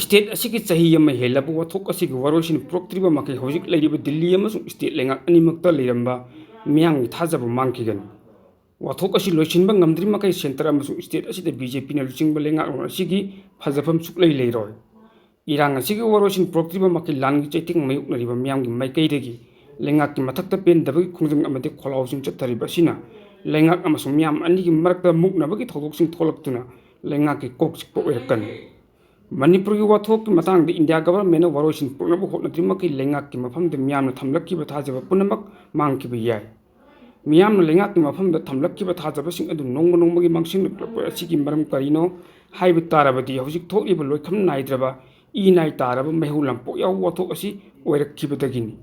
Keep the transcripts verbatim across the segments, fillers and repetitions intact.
State ꯑꯁꯤꯒꯤ ꯆꯍꯤ ꯑꯃ ꯍꯦꯜꯂꯕ ꯋꯥꯊꯣꯛ ꯑꯁꯤꯒꯤ ꯋꯥꯔꯣꯏꯁꯤꯟ ꯄꯨꯔꯛꯇ꯭ꯔꯤꯕ ꯃꯈꯩ ꯍꯧꯖꯤꯛ ꯂꯩꯔꯤꯕ ꯗꯤꯜꯂꯤ ꯑꯃꯁꯨꯡ state ꯂꯩꯉꯥꯛ ꯑꯅꯤꯃꯛꯇ ꯂꯩꯔꯝꯕ ꯃꯤꯌꯥꯝꯒꯤ ꯊꯥꯖꯕ ꯃꯥꯡꯈꯤꯒꯅꯤ꯫ ꯋꯥꯊꯣꯛ ꯑꯁꯤ ꯂꯣꯏꯁꯤꯟꯕ ꯉꯝꯗ꯭ꯔꯤ ꯃꯈꯩ centre ꯑꯃꯁꯨꯡ state ꯑꯁꯤꯗ BJPꯅ ꯂꯨꯆꯤꯡꯕ ꯂꯩꯉꯥꯛꯂꯣꯟ ꯑꯁꯤꯒꯤ ꯐꯖꯐꯝ ꯁꯨꯛꯂꯩ ꯂꯩꯔꯣꯏ꯫ ꯏꯔꯥꯡ ꯑꯁꯤꯒꯤ ꯋꯥꯔꯣꯏꯁꯤꯟ ꯄꯨꯔꯛꯇ꯭ꯔꯤꯕ ꯃꯈꯩ ꯂꯥꯟꯒꯤ ꯆꯩꯊꯦꯡ ꯃꯥꯌꯣꯛꯅꯔꯤꯕ ꯃꯤꯌꯥꯝꯒꯤ ꯃꯥꯏꯀꯩꯗꯒꯤ ꯂꯩꯉꯥꯛꯀꯤ ꯃꯊꯛꯇ ꯄꯦꯟꯗꯕꯒꯤ ꯈꯣꯡꯖꯪ ꯑꯃꯗꯤ ꯈꯣꯜꯂꯥꯎꯁꯤꯡ ꯆꯠꯊꯔꯤꯕ ꯑꯁꯤꯅ ꯂꯩꯉꯥꯛ ꯑꯃꯁꯨꯡ ꯃꯤꯌꯥꯝ ꯑꯅꯤꯒꯤ ꯃꯔꯛꯇ ꯃꯨꯛꯅꯕꯒꯤ ꯊꯧꯗꯣꯛꯁꯤꯡ ꯊꯣꯛꯂꯛꯇꯨꯅ ꯂꯩꯉꯥꯛꯀꯤ ꯀꯣꯛ ꯆꯤꯛꯄ ꯑꯣꯏꯔꯛꯀꯅꯤ꯫ ꯃꯅꯤꯄꯨꯔꯒꯤ ꯋꯥꯊꯣꯛꯀꯤ ꯃꯇꯥꯡꯗ India governmentꯅ ꯋꯥꯔꯣꯏꯁꯤꯟ ꯄꯨꯔꯛꯅꯕ ꯍꯣꯠꯅꯗ꯭ꯔꯤ ꯃꯈꯩ ꯂꯩꯉꯥꯛꯀꯤ ꯃꯐꯝꯗ ꯃꯤꯌꯥꯝꯅ ꯊꯝꯂꯛꯈꯤꯕ ꯊꯥꯖꯕ ꯄꯨꯝꯅꯃꯛ ꯃꯥꯡꯈꯤꯕ ꯌꯥꯏ꯫ ꯃꯤꯌꯥꯝꯅ ꯂꯩꯉꯥꯛꯀꯤ ꯃꯐꯝꯗ ꯊꯝꯂꯛꯈꯤꯕ ꯊꯥꯖꯕꯁꯤꯡ ꯑꯗꯨ ꯅꯣꯡꯃ ꯅꯣꯡꯃꯒꯤ ꯃꯥꯡꯁꯤꯜꯂꯛꯂꯛꯄ ꯑꯁꯤꯒꯤ ꯃꯔꯝ ꯀꯔꯤꯅꯣ ꯍꯥꯏꯕ ꯇꯥꯔꯕꯗꯤ, ꯍꯧꯖꯤꯛ ꯊꯣꯛꯂꯤꯕ ꯂꯣꯏꯈꯝ ꯅꯥꯏꯗ꯭ꯔꯕ ꯏ ꯅꯥꯏ ꯇꯥꯔꯕ ꯃꯩꯍꯧ ꯂꯥꯡꯄꯣꯛ ꯌꯥꯎꯕ ꯋꯥꯊꯣꯛ ꯑꯁꯤ ꯑꯣꯏꯔꯛꯈꯤꯕꯗꯒꯤꯅꯤ꯫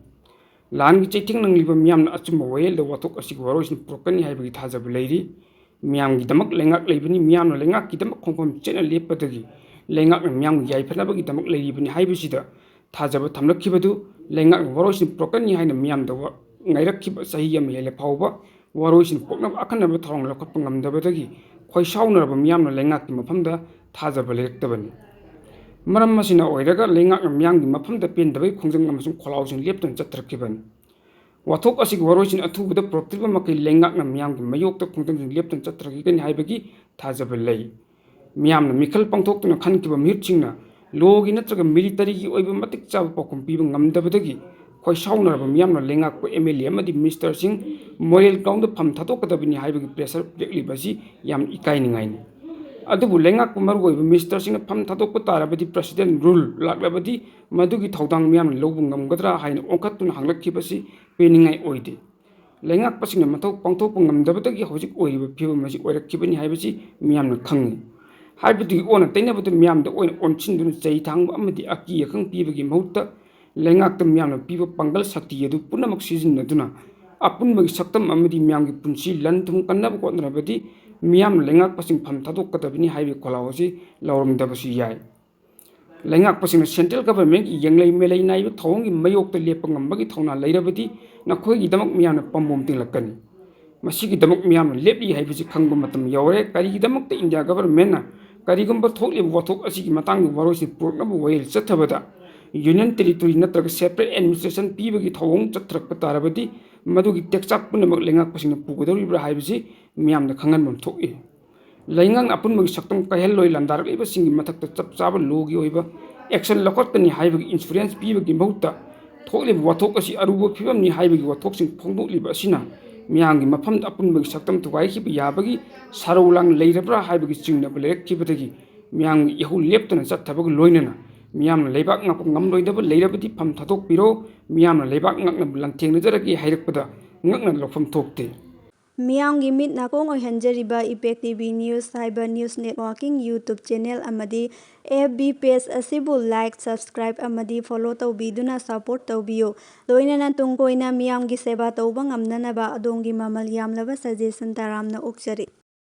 ꯂꯥꯟꯒꯤ ꯆꯩꯊꯦꯡ ꯅꯪꯂꯤꯕ ꯃꯤꯌꯥꯝꯅ ꯑꯆꯨꯝꯕ ꯋꯥꯌꯦꯜꯗ ꯋꯥꯊꯣꯛ ꯑꯁꯤꯒꯤ ꯋꯥꯔꯣꯏꯁꯤꯟ ꯄꯨꯔꯛꯀꯅꯤ ꯍꯥꯏꯕꯒꯤ ꯊꯥꯖꯕ ꯂꯩꯔꯤ꯫ ꯃꯤꯌꯥꯝꯒꯤꯗꯃꯛ ꯂꯩꯉꯥꯛ ꯂꯩꯕꯅꯤ, ꯃꯤꯌꯥꯝꯅ ꯂꯩꯉꯥꯛꯀꯤꯗꯃꯛ ꯈꯣꯡꯐꯝ ꯆꯦꯠꯅ ꯂꯦꯞꯄꯗꯒꯤ ꯂꯩꯉꯥꯛꯅ ꯃꯤꯌꯥꯝꯒꯤ ꯌꯥꯏꯐꯅꯕꯒꯤꯗꯃꯛ ꯂꯩꯔꯤꯕꯅꯤ ꯍꯥꯏꯕꯁꯤꯗ ꯊꯥꯖꯕ ꯊꯝꯂꯛꯈꯤꯕꯗꯨ ꯂꯩꯉꯥꯛꯅ ꯋꯥꯔꯣꯏꯁꯤꯟ ꯄꯨꯔꯛꯀꯅꯤ ꯍꯥꯏꯅ ꯃꯤꯌꯥꯝꯗ ꯋꯥ-, ꯉꯥꯏꯔꯛꯈꯤꯕ ꯆꯍꯤ ꯑꯃ ꯍꯦꯜꯂ ꯐꯥꯎꯕ ꯋꯥꯔꯣꯏꯁꯤꯟ ꯄꯨꯔꯛꯅꯕ ꯑꯈꯟꯅꯕ ꯊꯧꯔꯥꯡ ꯂꯧꯈꯠꯄ ꯉꯝꯗꯕꯗꯒꯤ ꯈꯣꯏꯁꯥꯎꯅꯔꯕ ꯃꯤꯌꯥꯝꯅ ꯂꯩꯉꯥꯛꯀꯤ ꯃꯐꯝꯗ ꯊꯥꯖꯕ ꯂꯩꯔꯛꯇꯕꯅꯤ꯫ ꯃꯔꯝ ꯑꯁꯤꯅ ꯑꯣꯏꯔꯒ ꯂꯩꯉꯥꯛꯅ ꯃꯤꯌꯥꯝꯒꯤ ꯃꯐꯝꯗ ꯄꯦꯟꯗꯕꯒꯤ ꯈꯣꯡꯖꯪ ꯑꯃꯁꯨꯡ ꯈꯣꯜꯂꯥꯎꯁꯤꯡ ꯂꯦꯞꯇꯅ ꯆꯠꯊꯔꯛꯈꯤꯕꯅꯤ꯫ ꯋꯥꯊꯣꯛ ꯑꯁꯤꯒꯤ ꯋꯥꯔꯣꯏꯁꯤꯟ ꯑꯊꯨꯕꯗ ꯄꯨꯔꯛꯇ꯭ꯔꯤꯕ ꯃꯈꯩ ꯂꯩꯉꯥꯛꯅ ꯃꯤꯌꯥꯝꯒꯤ ꯃꯥꯌꯣꯛꯇ ꯈꯣꯡꯖꯪꯁꯤꯡ ꯂꯦꯞꯇꯅ ꯆꯠꯊꯔꯛꯈꯤꯒꯅꯤ ꯍꯥꯏꯕꯒꯤ ꯊꯥꯖꯕ ꯂꯩ꯫ ꯃꯤꯌꯥꯝꯅ ꯃꯤꯈꯜ ꯄꯥꯡꯊꯣꯛꯇꯨꯅ ꯈꯟꯈꯤꯕ ꯃꯤꯍꯨꯠꯁꯤꯡꯅ lawꯒꯤ ꯅꯠꯇ꯭ꯔꯒ militaryꯒꯤ ꯑꯣꯏꯕ ꯃꯇꯤꯛ ꯆꯥꯕ ꯄꯥꯎꯈꯨꯝ ꯄꯤꯕ ꯉꯝꯗꯕꯗꯒꯤ ꯈꯣꯏꯁꯥꯎꯅꯔꯕ ꯃꯤꯌꯥꯝꯅ ꯂꯩꯉꯥꯛꯄ MLA ꯑꯃꯗꯤ ministerꯁꯤꯡ moral groundꯗ ꯐꯝ ꯊꯥꯗꯣꯛꯀꯗꯕꯅꯤ ꯍꯥꯏꯕꯒꯤ pressure ꯄꯤꯔꯛꯂꯤꯕ ꯑꯁꯤ ꯌꯥꯝ ꯏꯀꯥꯏꯅꯤꯡꯉꯥꯏꯅꯤ꯫ ꯑꯗꯨꯕꯨ ꯂꯩꯉꯥꯛꯄ ꯃꯔꯨꯑꯣꯏꯕ ministerꯁꯤꯡꯅ ꯐꯝ ꯊꯥꯗꯣꯛꯄ ꯇꯥꯔꯕꯗꯤ president rule ꯂꯥꯛꯂꯕꯗꯤ ꯃꯗꯨꯒꯤ ꯊꯧꯗꯥꯡ ꯃꯤꯌꯥꯝꯅ ꯂꯧꯕ ꯉꯝꯒꯗ꯭ꯔꯥ ꯍꯥꯏꯅ ꯑꯣꯟꯈꯠꯇꯨꯅ ꯍꯪꯂꯛꯈꯤꯕꯁꯤ ꯄꯦꯟꯅꯤꯡꯉꯥꯏ ꯑꯣꯏꯗꯦ꯫ ꯂꯩꯉꯥꯛꯄꯁꯤꯡꯅ ꯃꯊꯧ ꯄꯥꯡꯊꯣꯛꯄ ꯉꯝꯗꯕꯗꯒꯤ ꯍꯧꯖꯤꯛ ꯑꯣꯏꯔꯤꯕ ꯐꯤꯕꯝ ꯑꯁꯤ ꯑꯣꯏꯔꯛꯈꯤꯕꯅꯤ ꯍꯥꯏꯕꯁꯤ ꯃꯤꯌꯥꯝꯅ ꯈꯪꯏ꯫ ꯍꯥꯏꯕꯗꯨꯒꯤ ꯑꯣꯟꯅ ꯇꯩꯅꯕꯗ ꯃꯤꯌꯥꯝꯗ ꯑꯣꯏꯅ ꯑꯣꯟꯁꯤꯟꯗꯨꯅ ꯆꯩ ꯊꯥꯡꯕ ꯑꯃꯗꯤ ꯑꯀꯤ ꯑꯈꯪ ꯄꯤꯕꯒꯤ ꯃꯍꯨꯠꯇ ꯂꯩꯉꯥꯛꯇ ꯃꯤꯌꯥꯝꯅ ꯄꯤꯕ ꯄꯥꯡꯒꯜ ꯁꯛꯇꯤ ꯑꯗꯨ ꯄꯨꯝꯅꯃꯛ ꯁꯤꯖꯤꯟꯅꯗꯨꯅ ꯑꯄꯨꯟꯕꯒꯤ ꯁꯛꯇꯝ ꯑꯃꯗꯤ ꯃꯤꯌꯥꯝꯒꯤ ꯄꯨꯟꯁꯤ ꯂꯟ ꯊꯨꯝ ꯀꯟꯅꯕ ꯍꯣꯠꯅꯔꯕꯗꯤ ꯃꯤꯌꯥꯝꯅ ꯂꯩꯉꯥꯛꯄꯁꯤꯡ ꯐꯝ ꯊꯥꯗꯣꯛꯀꯗꯕꯅꯤ ꯍꯥꯏꯕꯒꯤ ꯈꯣꯜꯂꯥꯎ ꯑꯁꯤ ꯂꯥꯎꯔꯝꯗꯕꯁꯨ ꯌꯥꯏ꯫ ꯂꯩꯉꯥꯛꯄꯁꯤꯡꯅ central governmentꯀꯤ ꯌꯦꯡꯂꯩ ꯃꯦꯂꯩ ꯅꯥꯏꯕ ꯊꯧꯑꯣꯡꯒꯤ ꯃꯥꯌꯣꯛꯇ ꯂꯦꯞꯄ ꯉꯝꯕꯒꯤ ꯊꯧꯅꯥ ꯂꯩꯔꯕꯗꯤ ꯅꯈꯣꯏꯒꯤꯗꯃꯛ ꯃꯤꯌꯥꯝꯅ ꯄꯥꯝꯕꯣꯝ ꯇꯤꯡꯂꯛꯀꯅꯤ꯫ ꯃꯁꯤꯒꯤꯗꯃꯛ ꯃꯤꯌꯥꯝꯅ ꯂꯦꯞꯂꯤ ꯍꯥꯏꯕꯁꯤ ꯈꯪꯕ ꯃꯇꯝ ꯌꯧꯔꯦ꯫ ꯀꯔꯤꯒꯤꯗꯃꯛꯇ India governmentꯅ ꯀꯔꯤꯒꯨꯝꯕ ꯊꯣꯛꯂꯤꯕ ꯋꯥꯊꯣꯛ ꯑꯁꯤꯒꯤ ꯃꯇꯥꯡꯗ ꯋꯥꯔꯣꯏꯁꯤꯟ ꯄꯨꯔꯛꯅꯕ ꯋꯥꯌꯦꯜ ꯆꯠꯊꯕꯗ Union Territory ꯅꯠꯇ꯭ꯔꯒ separate administration ꯄꯤꯕꯒꯤ ꯊꯧꯑꯣꯡ ꯆꯠꯊꯔꯛꯄ ꯇꯥꯔꯕꯗꯤ ꯃꯗꯨꯒꯤ ꯇꯦꯛꯆꯥꯛ ꯄꯨꯝꯅꯃꯛ ꯂꯩꯉꯥꯛꯄꯁꯤꯡꯅ ꯄꯨꯒꯗꯧꯔꯤꯕ꯭ꯔꯥ ꯍꯥꯏꯕꯁꯤ ꯃꯤꯌꯥꯝꯅ ꯈꯪꯍꯟꯐꯝ ꯊꯣꯛꯏ꯫ ꯂꯩꯉꯥꯛꯅ ꯑꯄꯨꯟꯕꯒꯤ ꯁꯛꯇꯝ ꯀꯥꯏꯍꯜꯂꯣꯏ ꯂꯥꯟꯗꯥꯔꯛꯂꯤꯕꯁꯤꯡꯒꯤ ꯃꯊꯛꯇ ꯆꯞ ꯆꯥꯕ ꯂꯣꯒꯤ ꯑꯣꯏꯕ action ꯂꯧꯈꯠꯀꯅꯤ ꯍꯥꯏꯕꯒꯤ insurance ꯄꯤꯕꯒꯤ ꯃꯍꯨꯠꯇ ꯊꯣꯛꯂꯤꯕ ꯋꯥꯊꯣꯛ ꯑꯁꯤ ꯑꯔꯨꯕ ꯐꯤꯕꯝꯅꯤ ꯍꯥꯏꯕꯒꯤ ꯋꯥꯊꯣꯛꯁꯤꯡ ꯐꯣꯡꯗꯣꯛꯂꯤꯕ ꯑꯁꯤꯅ ꯃꯤꯌꯥꯝꯒꯤ ꯃꯐꯝꯗ ꯑꯄꯨꯟꯕꯒꯤ ꯁꯛꯇꯝ ꯊꯨꯒꯥꯏꯈꯤꯕ ꯌꯥꯕꯒꯤ ꯁꯥꯔꯧ ꯂꯥꯡ ꯂꯩꯔꯕ꯭ꯔꯥ ꯍꯥꯏꯕꯒꯤ ꯆꯤꯡꯅꯕ ꯂꯩꯔꯛꯈꯤꯕꯗꯒꯤ ꯃꯤꯌꯥꯝꯒꯤ ꯏꯍꯧ ꯂꯦꯞꯇꯅ ꯆꯠꯊꯕꯒ ꯂꯣꯏꯅꯅ ꯃꯤꯌꯥꯝꯅ ꯂꯩꯕꯥꯛ ꯉꯥꯛꯄ ꯉꯝꯂꯣꯏꯗꯕ ꯂꯩꯔꯕꯗꯤ ꯐꯝ ꯊꯥꯗꯣꯛꯄꯤꯔꯣ, ꯃꯤꯌꯥꯝꯅ ꯂꯩꯕꯥꯛ ꯉꯥꯛꯅꯕ ꯂꯥꯟꯊꯦꯡꯅꯖꯔꯒꯦ ꯍꯥꯏꯔꯛꯄꯗ ꯉꯛꯅ ꯂꯧꯐꯝ ꯊꯣꯛꯇꯦ꯫ ꯃꯤꯌꯥꯝꯒꯤ ꯃꯤꯠ ꯅꯥꯀꯣꯡ ꯑꯣꯏꯍꯟꯖꯔꯤꯕ Impact T V News ꯍꯥꯏꯕ news networking YouTube channel ꯑꯃꯗꯤ F B page ꯑꯁꯤꯕꯨ like, subscribe ꯑꯃꯗꯤ follow ꯇꯧꯕꯤꯗꯨꯅ support ꯇꯧꯕꯤꯌꯨ꯫ ꯂꯣꯏꯅꯅ ꯇꯨꯡ ꯀꯣꯏꯅ ꯃꯤꯌꯥꯝꯒꯤ ꯁꯦꯕꯥ ꯇꯧꯕ ꯉꯝꯅꯅꯕ ꯑꯗꯣꯝꯒꯤ ꯃꯃꯜ ꯌꯥꯝꯂꯕ suggestion ꯇꯔꯥꯝꯅ ꯑꯣꯛꯆꯔꯤ꯫